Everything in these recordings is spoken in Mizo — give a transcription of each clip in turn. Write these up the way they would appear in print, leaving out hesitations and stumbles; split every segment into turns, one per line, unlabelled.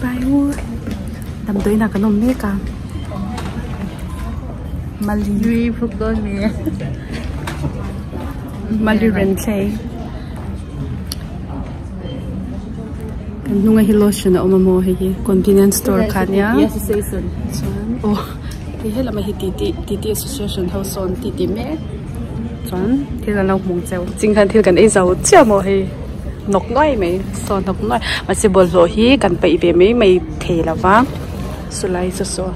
Bye u damdawiin ah kan awm mek a mali mali renthlei kan hnunga hi lotion a awm a maw hei hi convenience store kha ania chuan aw hei helamah hi titi titi association ho sawn titi mek chuan thil an lo hmung cheu ching khan thil kan ei zo chiah maw hei nawk nuai mai saw hnawk nuai mahse bawlhhlawh hi kan paih ve mai mai thei lo va sawlai saw saw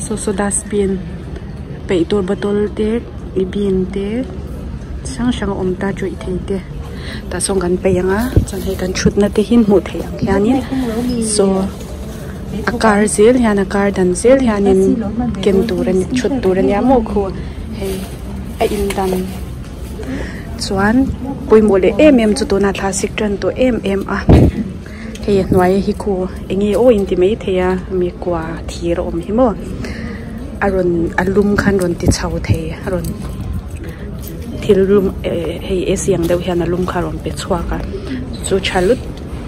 saw saw dustbin peih tur bottle te bin te chi hrang hrang a awm ta tawih thei te tah sawn kan peih ang a chuan hei kan thutna te hi hmuh theih ang hianin saw a kar zel hian a kar dan zel hianin ken tur a ni thut tur a nia maw khu hei a in dan. Chuan pawimawh leh em em chu tunah thlasik tan tawh em em a hei a hnuai hi khu eng nge aw in ti mai thei a mi kua thir a awm hi maw a rawn a lum khan rawn ti chho thei a rawn thil lum eh hei A C ang deuh hian a lum kha a rawn pe chhuak a chu tha lut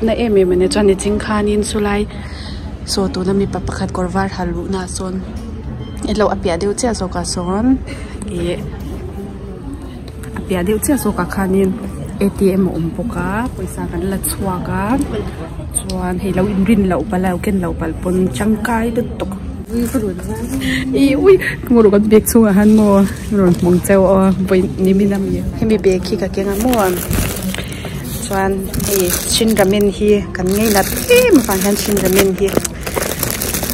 na em em a nia chuan nichin khanin chulai saw tuna mipa pakhat kawr var ha luhna ah sawn ilo a piah deuh chiah zawk ah sawn ih. A piah deuh chiah zawkah khanin A T M a awm bawk a pawisa kan la chhuak a chuan hei lo inrin loh palh a lo ken loh palh pawn tangkai lutuk ih ui maw kan bag chhungah hian maw rawn hmang cheu aw vawi nimin ami hemi bag hi ka keng a maw chuan hei chin ramen hi kan ngei nat em avang hian chin ramen hi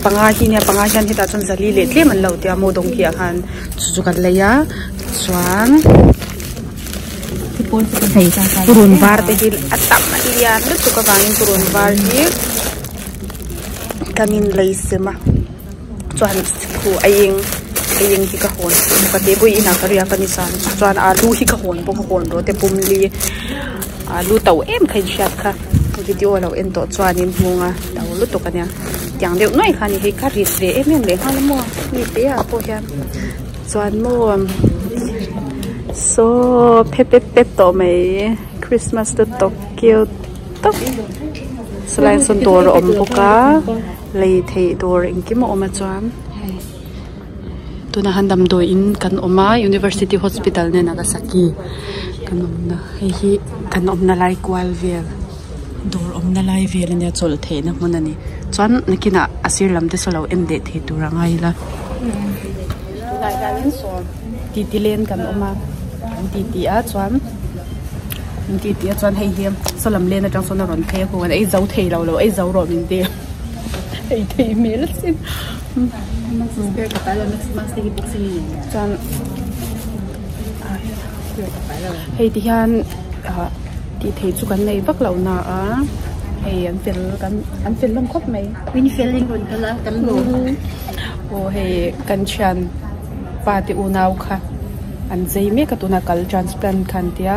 panga hi nia panga hian hetah chuan zali leh tlem an lo tia maw dawngki ah khan chu chu kan lei a. Chuan purun var te hi a tam a lian lutuk avangin purun var hi kan in lei sem a chuan khu a eng a eng hi ka hawn ka te pawh inah ka riak a ni chuan chuan alu hi ka hawn bawk a hawn rawh te pum li alu to em kha in hriat kha video lo en tawh chuanin hmung a to lutuk a nia tiang deuh nuai kha a ni hei ka rit ve em em leh nghal a maw mi te ah pawh hian. Chuan maw saw phe pet pet tawh mai Christmas te tawk keu tawp chulai ah sawn dawr a awm bawk a lei theih dawr engkim a awm a chuan hei tunah hian damdawi in kan awm a University Hospital nen Nagasaki kan awmna hei hi kan awmna lai kual vel dawr awmna lai vel ania chawlh theihna hmun a ni chuan nakinah a sir lam te saw lo en leh thei tur a ngai ila. Tunah hianin saw titi len kan awm a an titi a chuan an titi a chuan hei hi saw lam len atang sawn a rawn phei a khaw ei zo thei lo lo ei zo rawh min ti ei thei hmel asin chuan hei ti hian ah tih theih chu kan nei vak loh na a hei an fel kan an fel hlawm khawp mai. Aw hei kan thian pa te unau kha an zai mek a tuna kal transplant kha an tia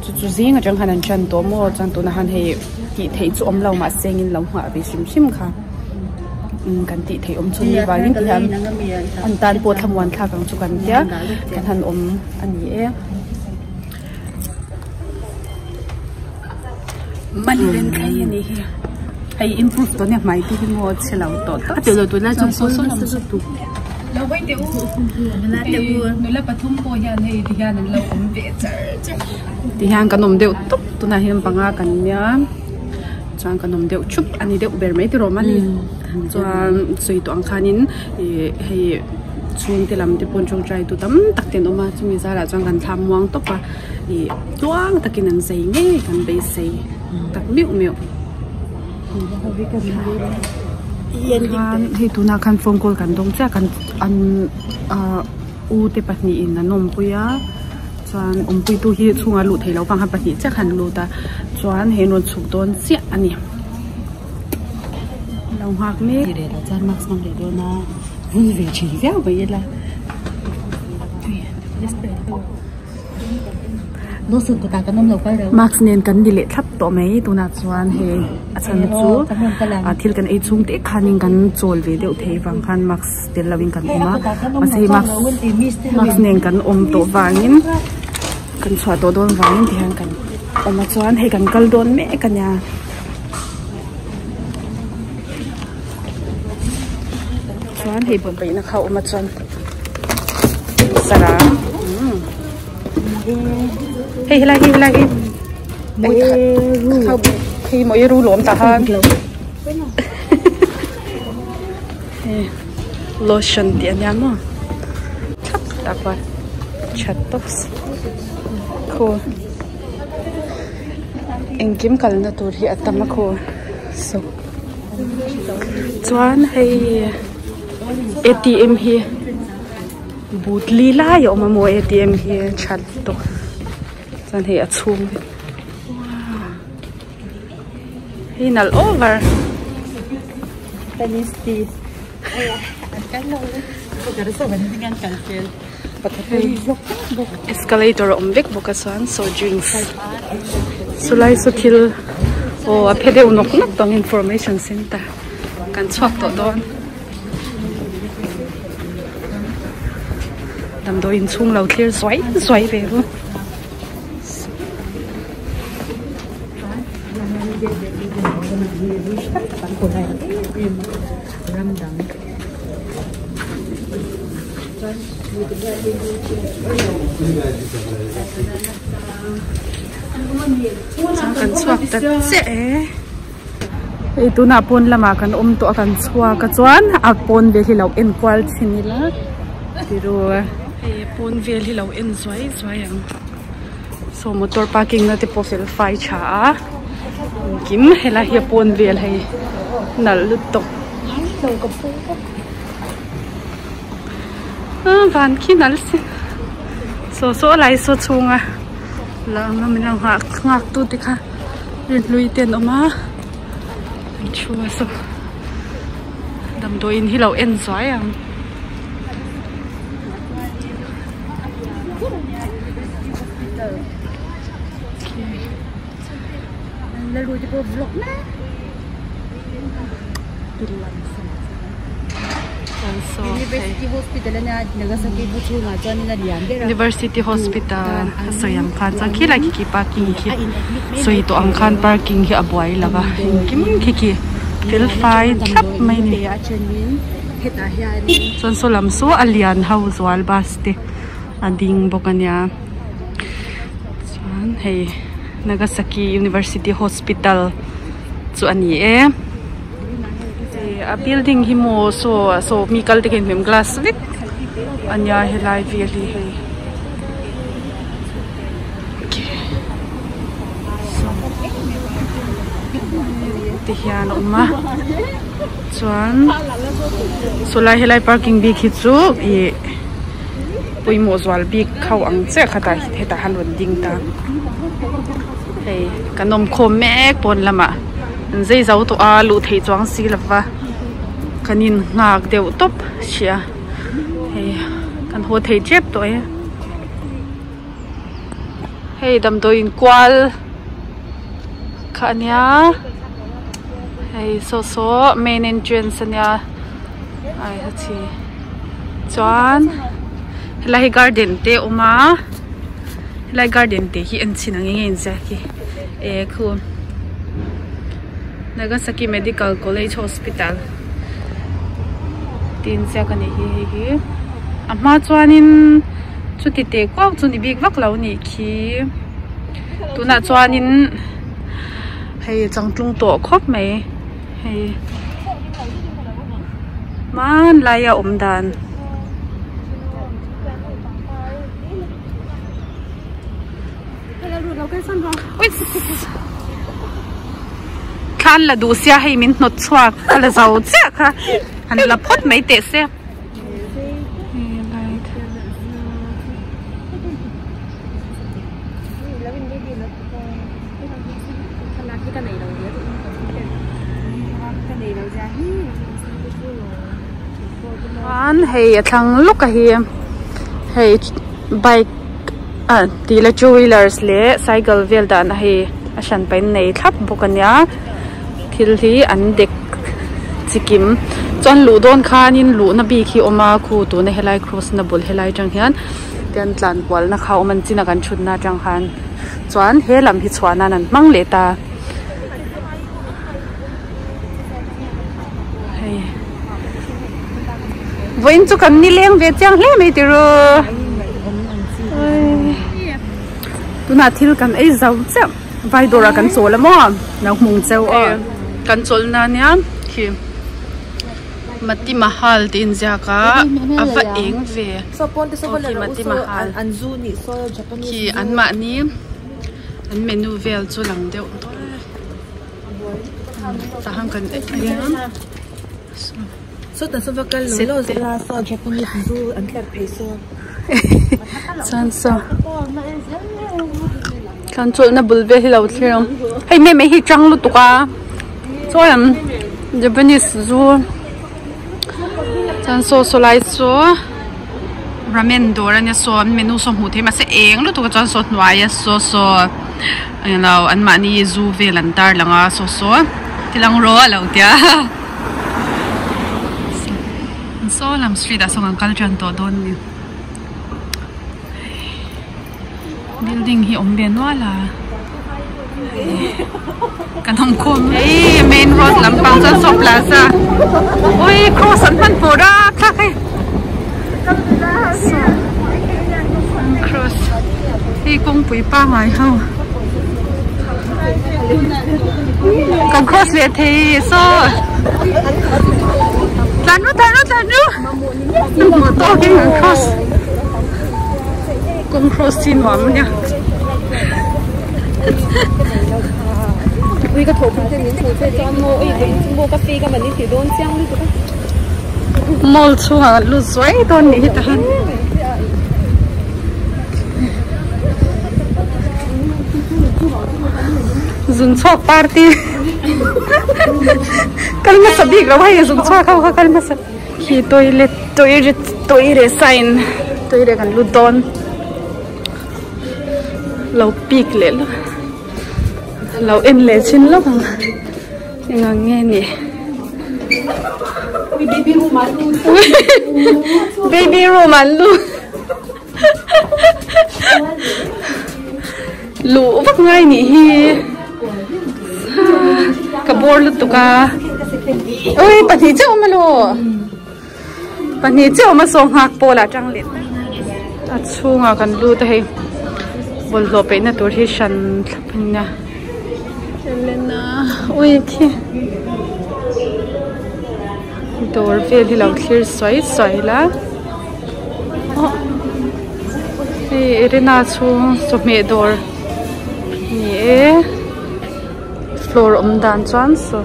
chu chu zing atang khan an tan tawh maw chuan tunah khan hei tih theih chu awm lo mahse engin lo nghah ve hrim hrim kha umm kan tih theih awm chhun ni vangin ti hian an tan pawh thlamuan thlak ang chu kan tia kan han awm a ni e. Maliren thlei a nih hi hei improve tawh nia hmai te hi maw chhe lo tawh tawp
A lo tunlai chu saw saw lam chu tu
lo hawi teh u nula pathum pawh hian hei ti hian an lo awm ve char char ti hian kan awm deuh tawp tunah hian panga kan nia chuan kan awm deuh thup a ni deuh ber mai tiraw mani chuan sawi tawh ang khanin ih hei chhungte lam te pawh tawngtai tu tam tak te an awm a chumi zarah chuan kan thlam muang tawp a. Ih tluang takin an zai ngei kan beisei tak meuh meuh khan hei tunah khan phone call kan dawng chiah kan an ah u te pahnihin an awmpui a chuan awmpui tu hi chhungah luh theih loh vang khan pahnih chiah khan an lut a chuan hei an rawn chhuk dawn chiah a ni lo nghak mek. Mask nen kan ni leh thlap tawh mai tunah chuan hei a chhan chu ah thil kan ei chhung te khanin kan chawl ve deuh thei vang khan mask tel lovin kan awm a mahse hei mask mask nen kan awm tawh vangin kan chhuah tawh dawn vangin tihian kan awm a chuan hei kan kal dawn mek a nia. Chuan hei bawlh paihna kha a awm a chuan sarang umm hei helai hi helai hi hei mawi ru lawm tah khan hei lotion tih a nia maw thlap tah khuan tha tawp khaw engkim kalna tur hi a tam a khaw saw. Chuan hei A T M hi but li lai a awm a maw A T M hi tha lutuk chuan hei a chhung hi hei nalh over. Escalator a awm vek bawk a chuan saw drinks chu lai saw thil aw a phe deuh nawk nawk tawng information center kan chhuak tawh dawn damdawi inchhung lo thlir zuai zuai ve ru. Kan chhuak ta chiah e hei tunah pawn lamah kan awm tawh a kan chhuak a chuan a pawn vel hi lo en kual chhin ila tiru hei a pawn vel hi lo en zuai zuai ang saw motor parking na te pawh fel fai tha a engkim helai hi a pawn vel hei nalh lutuk. Van khi nal si saw saw lai saw chhunga la awm a min lo nghah nghak tu te kha rinhlui te an awm a an thu a saw damdawiin hi lo en zuai ang. University Hospital a sawi ang khan chuan khilai khi khi parking khi sawi tawh ang khan parking hi a buai lo va engkim khi khi fel fai thlap mai a ni chuan saw lam saw a lian ho zual bus te a ding bawk a nia chuan hei Nagasaki University Hospital chu a ni e. A building hi maw saw saw mi kal te khian hmem glass vek a nia helai vel hi hei ti hian a awm a chuan sawlai helai parking bik hi chu ih pawimawh zual bik ho ang chiah kha tah hetah hian rawn ding ta hei kan awm khawm mek pawn lamah. An zei zo tawh a luh theih chuang si lova kan in nghak deuh tawp hrih a hei kan haw thei tep tawh e hei damdawi in kual kha a nia hei saw saw main entrance a nia ai ha chi chuan helai hi garden te a awm a helai garden te hi en chhin ang eng nge in ziak hi eh khu Nagasaki Medical College Hospital tih inziak a nih hi hei hi a hma chuanin chuti teh kuau chu ni bik vak lo a nih khi tunah chuanin hei changtlung tawh khawp mai hei hmanlai a awm dan. Thla an la duh sia hei min hnawt chhuak a la zo chiah kha han la phawt mai teh se. Chuan hei a thlang lawk a hi hei bike ah tih la two wheelers leh cycle vel dahna hei a hran pahin nei thlap bawk a nia thil hi an dek chikim chuan luh dawn khanin luhna bik hi a awm a khu tuna helai cross na bul helai atang hian tian tlan kualna kha a awm a ni chin a kan thutna atang khan chuan he lam hi chhuah nan an hmang leh ta. Hei. Vawiin chu kan nileng ve chiang hle mai tiro. Tunah thil kan ei zo chiah vai dawrah kan chawl a maw lo hmung cheu aw. Kan chawlh na nia khi Mati Mahal tih inziak a a va eng ve aw khi Mati Mahal khi anmahni an menu vel chu lang deuh dawn tah khan kan ei a. Chuan saw kan chawlhna bul vel hi lo thlir ang hei mem mai hi tang lutuk a chawi ang Japanese zu chuan saw saw lai saw ramen dawr ania saw an menu saw hmuh theih mahse eng lutuk a chuan saw hnuaia saw saw englo anmahni zu vel an tar lang a saw saw tilang rawh a lo tia. Saw lam street ah sawn kan kal tan tawh dawn a ni building hi awm ve nual a kan awm khawm hei main road lampang chuan saw plaza ui cross an hman pawh a thlak hei cross hei kawngpui pangai ho kan cross leh thei saw tlan ru tlan ru tlan ru hmuh tawkin kan cross kawng cross chi nuam ania
ui ka thawh pui te min hmuh che chuan maw ui maw ka fee ka man in ti dawn chiang lutuk a
mall chhungah kan lut zuai dawn nih hi tahan. Zun chhuak party kal hmasa bik lo hei zun chhuak ho kha kal hmasa khi toilet toilet toilet sign toilet kan lut dawn lo pik leh lo lo en leh chin lawk ang eng ang nge ni
baby room ah lut
baby room ah lut. Luh vak ngai nih hi ka bawr lutuk a ui pahnih chiah awm alo pahnih chiah awm a saw nghak pawl ah tang leh a chhungah kan lut a hei bawlhhlawh peihna tur hi hran thlap a nia Elena ui khi dawr vel hi lo thlir sawi sawi la. Hei arena chhung chawhmeh dawr ni e floor awm dan chuan saw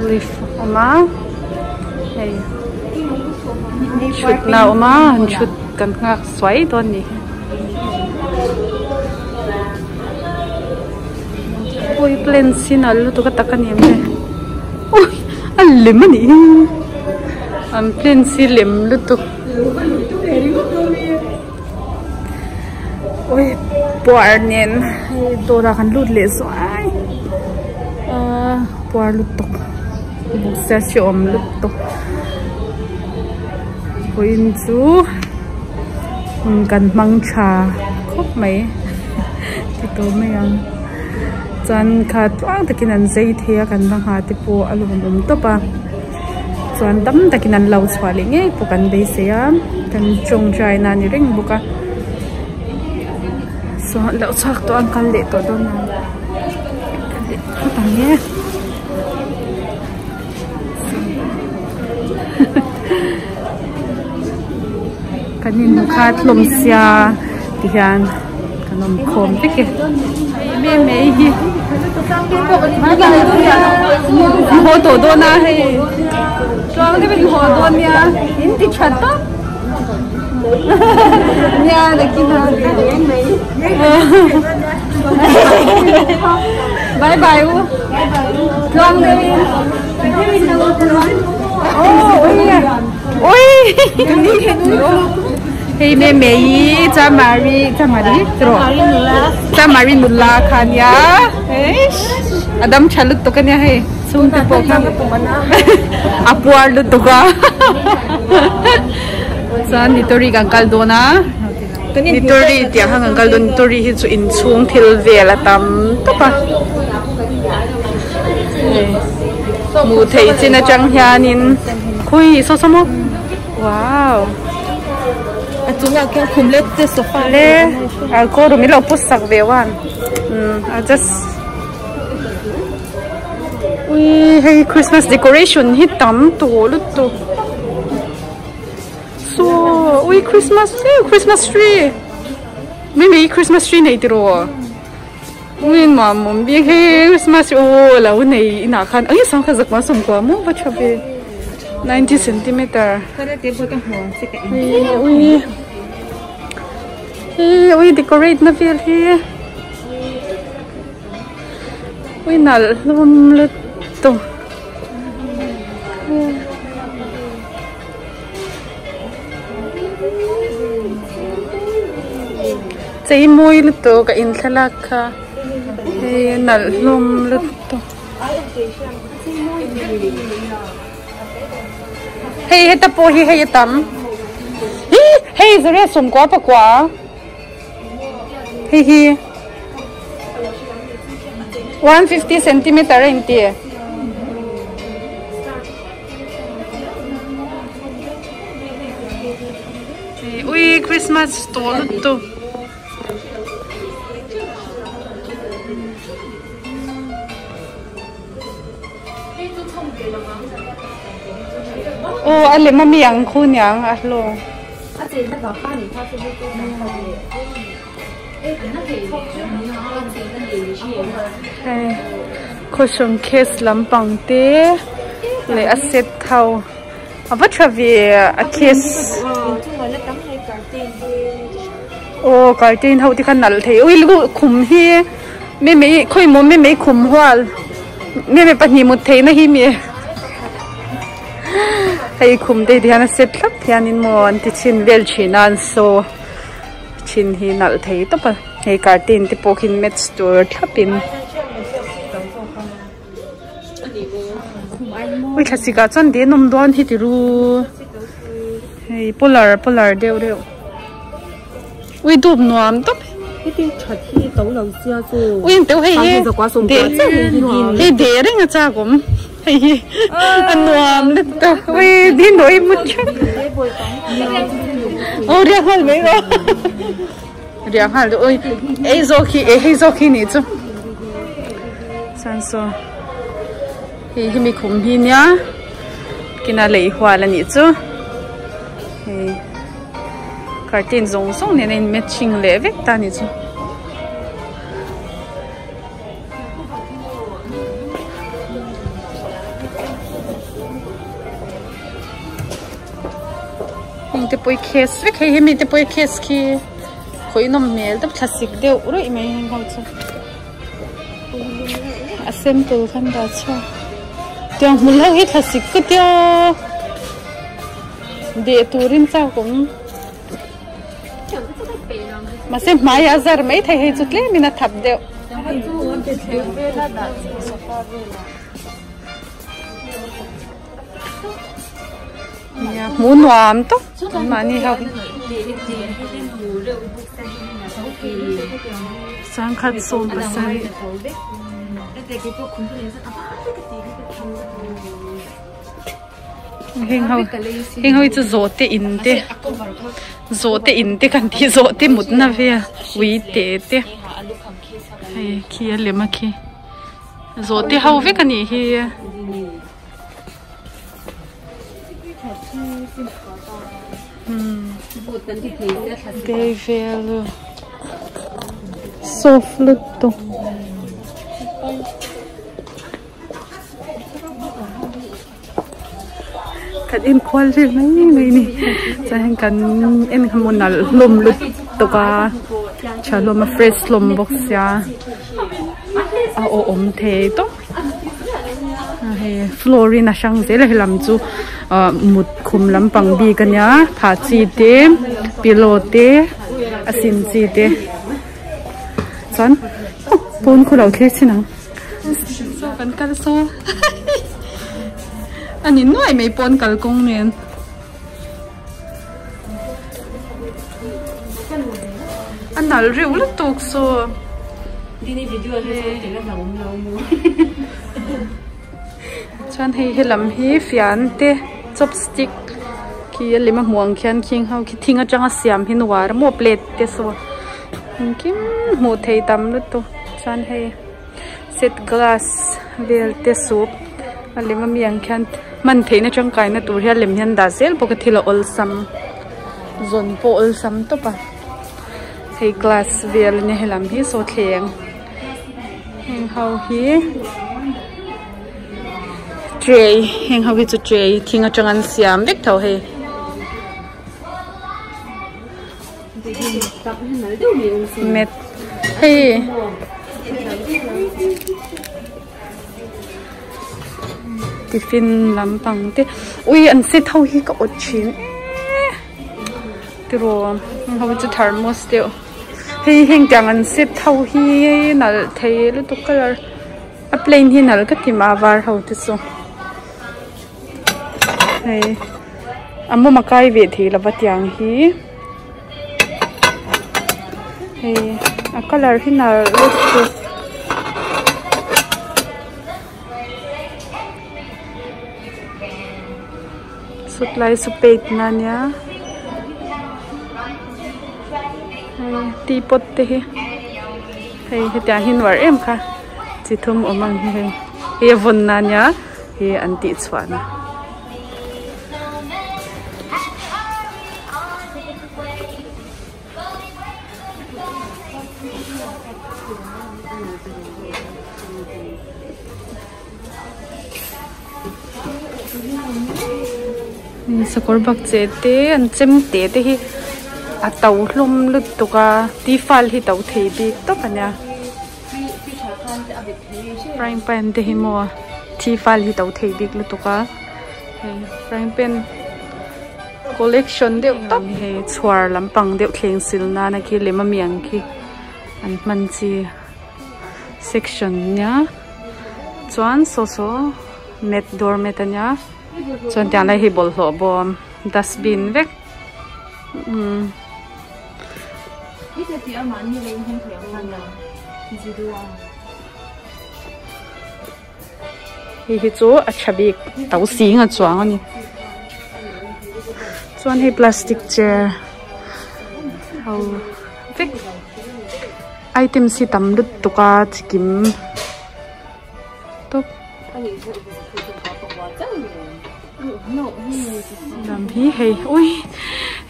lift a awm a hei thutna a awm a an thut kan nghak suai dawn a ni ui plane sin a lutuk a tak a ni em le ui a lem a nih hi an plane si lem lutuk. Ui puar nen hei dawrah kan lut leh zuai ahh puar lutuk buksia si awm lutuk vawiin chu kan hmang tha khawp mai ti tawh mai ang chuan kha tluang takin an zai thei a kan va nghah te pawh a lawmawm tawp a. Chuan tam takin an lo chhuah leh ngei pawh kan beisei a kan tawngtai na a ni reng bawk a saw an lo chhuak tawh a an kal leh tawh dawn a kal leh phawt ang e kan inhmu khat hlawm sia tihian kan awm khawm vek e em em mai hi haw tawh dawn a hei chuang deuhin haw dawn nia in ti tha tawp nia nakin ah bye bye u tluang deuhin ui hei me mei chamari chamari chamari nula kha nia a dam tha lutuk ania hei chhungte pawh kha a puar lutuk a chuan nitori kan kal dawn a nitori tih ah khan kan kal dawn nitori hi chu inchhung thil vel a tam tawp a hmuh theih chin atang hianin khawi saw saw maw. Wow.
A chungah khian khum leh te sofa
le a ko room ilo put sak ve wan. Um a just ui hei Christmas decoration hi tam tawh lutuk. So ui Christmas Christmas tree. Mi mi Christmas tree nei tiraw. Ui nuam awm bik hei Christmas aw lo nei inah khan eng sang kha zakma sawmkua maw va tha ve 90 centimeter. Ui ui ui decorate na vel hi ui nalh hlawm lutuk. Chei mawi lutuk a in thlalak kha hei nalh hlawm lutuk hei heta pawh hi hei a tam hi hei zariat sawmkua pakua hei hi 150 centimeter a inti. Ui Christmas tawh lutuk. Aw a lem a mi ang khu niang a hlo. Hei khawhrawn case lampang te leh a set ho a va tha ve a case aw curtain ho te kha nalh thei ui khum hi me mei khawi maw me mei khum hual me mei pahnih mut theih na hi mi hei khum te hi hian a set thlap hianin maw an ti chhin vel thin a an saw. Thin hi nalh thei tawp a hei curtain te pawh khi match tur thlap in ui thlasik ah chuan den awm dawn hi ti ru hei polar polar deuh deuh ui dup nuam tawp ui an teuh hei hi hei de reng a chak awm hei hi a nuam lutuk ui din dawi mut theuh. Aw riak nghal mai rawh riak nghal duh ui ei zawk hi eh hei zawk hi nih chu chuan saw hei hemi khum hi nia kina lei hual a nih chu hei curtain zawng zawng nen a in matching leh vek ta a nih chu. Heng te pawh hi case vek hei hemi te pawh hi case khi khawih nawm hmel deuh thlasik deuh ruih mai heng ho chu a sample khan dah chhuak tiang hmul ho hi thlasik ka tia deh turin chak awm mahse hmai a zar mai thei hei chu tlemin a thap deuh. Nia hmuh nuam tawp mahni ho sangkhat sawm pasarih heng ho heng ho hi chu zawhte in te zawhte in te kan tih zawhte mutna vel ui te te hei khi a lem a khi zawhte ho vek a nih hi. Dei vel soft lutuk kan inkual vel mai mai a ni chuan heng kan en kha maw nalh hlawm lutuk a tha hlawm a fresh hlawm bawk sia a awhawm thei tawp. Hei floor in a hrang zel a helam chu ah mut khum lampang bik a nia phah chi te pillow te a sin chi te chuan pawn khu lo thlir chin ang saw kan kal saw a ni nuai mai pawn kalkawng nen. A nalh reuh lutuk saw. Chuan hei helam hi fian te chopstick. Khi a lem a hmuh ang khian khing ho khi thing atanga siam hi nuar maw plate te saw engkim hmuh theih tam lutuk chuan hei set glass vel te soup a lem ami ang khian hman theihna tangkaina tur hi a lem hian dah zel bawk a thil a awlsam zawn pawh awlsam tawp a hei glass vel ania helam hi saw thleng heng ho hi tray heng ho hi chu tray thing atang an siam vek tho hei. Mat hei tiffin lampang te ui an set ho hi ka awt thin e tiraw heng ho hi chu thermos deuh hei heng tiang an set ho hi nalh thei lutuk colour a plain hi nalh ka ti mah a var ho te chu hei a mawm a kai ve thei lova tiang hi hei a colour hi nalh lutuk. Sawtlai saw paint na ania hei teapot te hi hei hetiang hi nuar em kha chi thum awm ang hi hei hei a vawn na ania hei an tih chhuah na. Sakawr bakcheh te an chem te te hi a to hlawm lutuk a tifal hi to thei bik tawp a nia frying pan te hi maw tifal hi to thei bik lutuk a hei frying pan collection deuh tawp hei chhuar lampang deuh thleng sil nana khi lem ami ang khi an hman chi. Section nia chuan saw saw mat door mat ania chuan tiang lai hi bawlhhlawh bawm dustbin vek umm. Hei hi chu a tha bik to sing a chuang a ni chuan hei plastic chair ho vek. Items hi tam lutuk a chikim tawp lam hi hei ui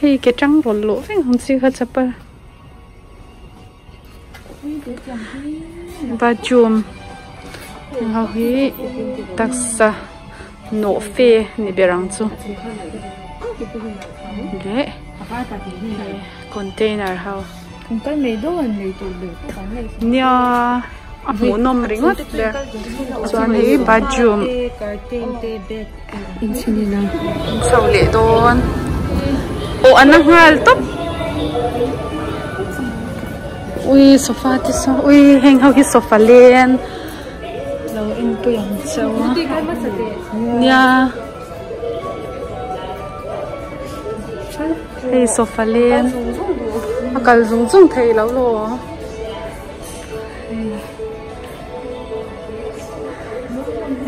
hei ke tang rawn luh vek ang chi kha chapal bathroom ho hi taksa nawh fe ni ber ang chu leh container ho. Nia a hmuhnawm ringawt ber chuan hei bathroom chho leh dawn aw a na nghal tawp ui sofa te saw ui heng ho hi sofa len lo en pui ang cheu a nia. Hei sofa leng a kal zung zung theih loh law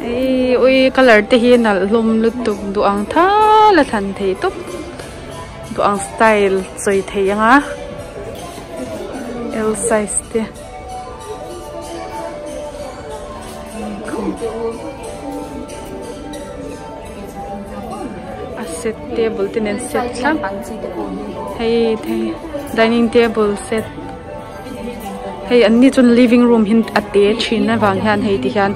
hei ui colour te hi nalh hlawm lutuk duh ang thal a thlan thei tawp duh ang style chawi thei anga L size te. A set table te nen set thlap hei thei dining table set hei an ni chuan living room hi a te thin avang hian hei ti hian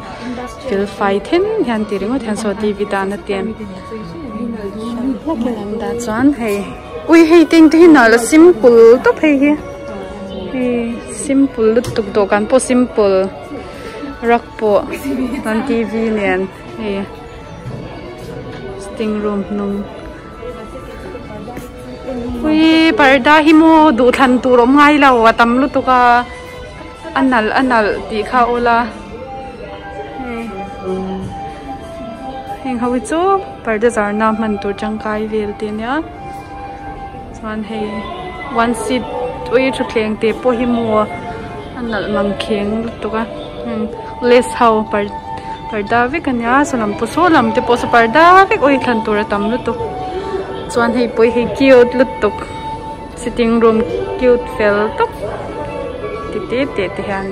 fel fai then hian ti ringawt hian saw t v dan a tiam dah chuan hei ui hei te engte hi nalh a simple tawp hei hi hei simple lutuk dawhkan pawh simple rug pawh chuan t v nen hei. Sitting room hnung ui parda hi maw duhthlan tur awm ngai lo a tam lutuk a a nalh a nalh tih kha awla hei heng ho hi chu parda zarna hman tur tangkai vel te ania chuan hei one seat ui thutthleng te pawh hi maw a nalh mang kheng lutuk a lace ho parda vek ania saw lam pawh saw lam te pawh saw parda vek awih thlan tur a tam lutuk. Chuan hei pawh hi cute lutuk sitting room cute fel tawp ti te te te hian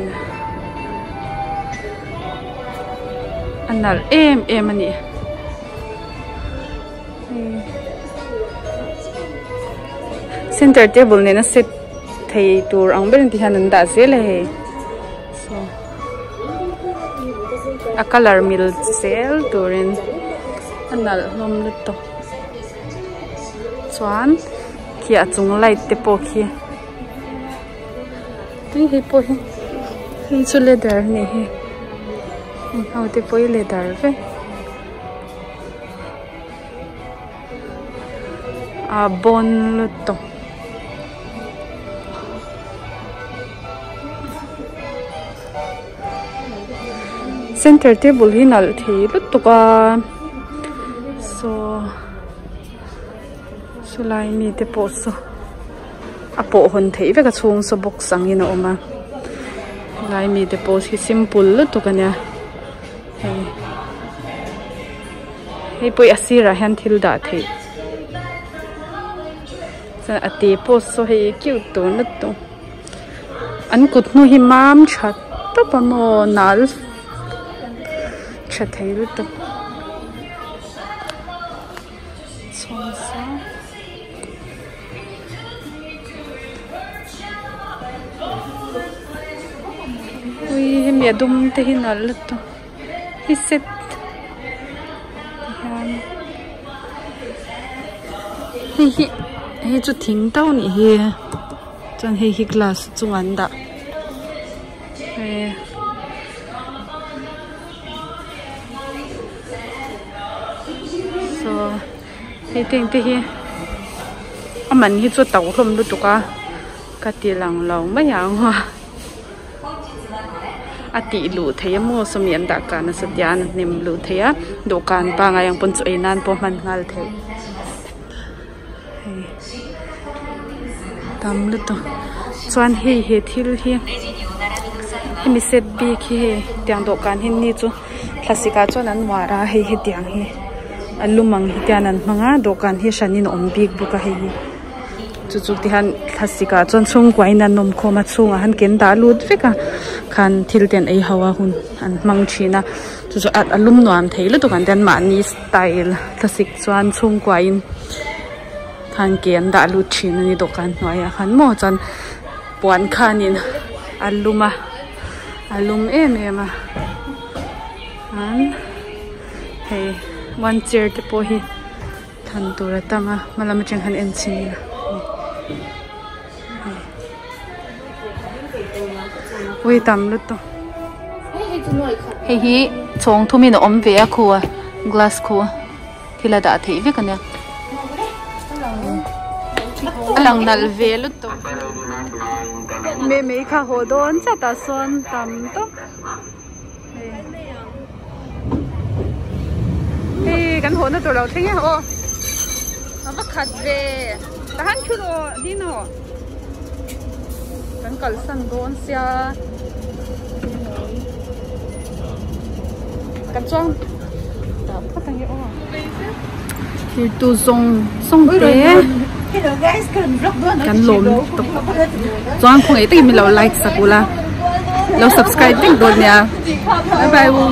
a nalh em em a ni. Center table nena set thei tur ang berin ti hian an dah zel a hei saw a colour mil zel turin a nalh hlawm lutuk chuan khi a chung light te pawh khi tui hei pawh hi hei chu leather a ni hi heng ho te pawh hi leather vek. A bawn lutuk center table hi nalh thei lutuk a saw sawlai mite pawh saw a pawh hawn theih vek a chhung saw box angin a awm a helai mite pawh hi simple lutuk a nia hei. Hei pawh hi a sirah hian thil dah theih chuan a te pawh saw hei cute tur lutuk an kut hnu hi mam tha tawp a maw nal tha thei lutuk chhawng saw. Ui hemi a dum te hi nalh lutuk. Hi set tihian hei hi hei chu thing tau a nih hi chuan hei hi glass chungah an dah eh saw hei te ang te hi a man hi chu a to hlawm lutuk a ka ti lang lo mai ang a. A tih luh theih a maw sawmi an dah kan nasa tia an hnem luh theih a dawhkan pangai ang pawn chu ei nan pawh hman nghal theih hei tam lutuk chuan hei he thil hi hemi set bik hi hei tiang dawhkan hi ni chu thlasik ah chuan an uar a hei hetiang hi a lum ang hi tian an hmang a dawhkan hi hranin a awm bik bawk a hei hi. Chu chu tihian thlasik ah chuan chhungkua in an awm khawm a chhungah han ken dah lut vek a khan thil te an ei ho a hun an hmang thin a chu chu a lum nuam thei lutuk ang ten mahni style thlasik chuan chhungkua in khan ke an dah lut thin a ni dawhkan hnuaiah khan maw chuan puan khanin a lum a a lum em em a chuan hei one chair te pawh hi. Than tur a tam a hma lam atang khan en chhin ila ui tam lutuk hei hi chhawng thum in a awm ve a khu a glass khu thil a dah theih vek ania a lang nalh ve lutuk mei mei kha haw dawn chiah tah sawn tam tawp. Hei kan haw na tur lo thleng e aw a va khat ve ta han thu rawh dino kan kalsan dawn sia kan chuang dah phawt ang e aw thirtu zawng zawng te kan lawm tawp chuan khawngaih takin min lo like sak ula lo subscribe vek dawn nia bye bye u.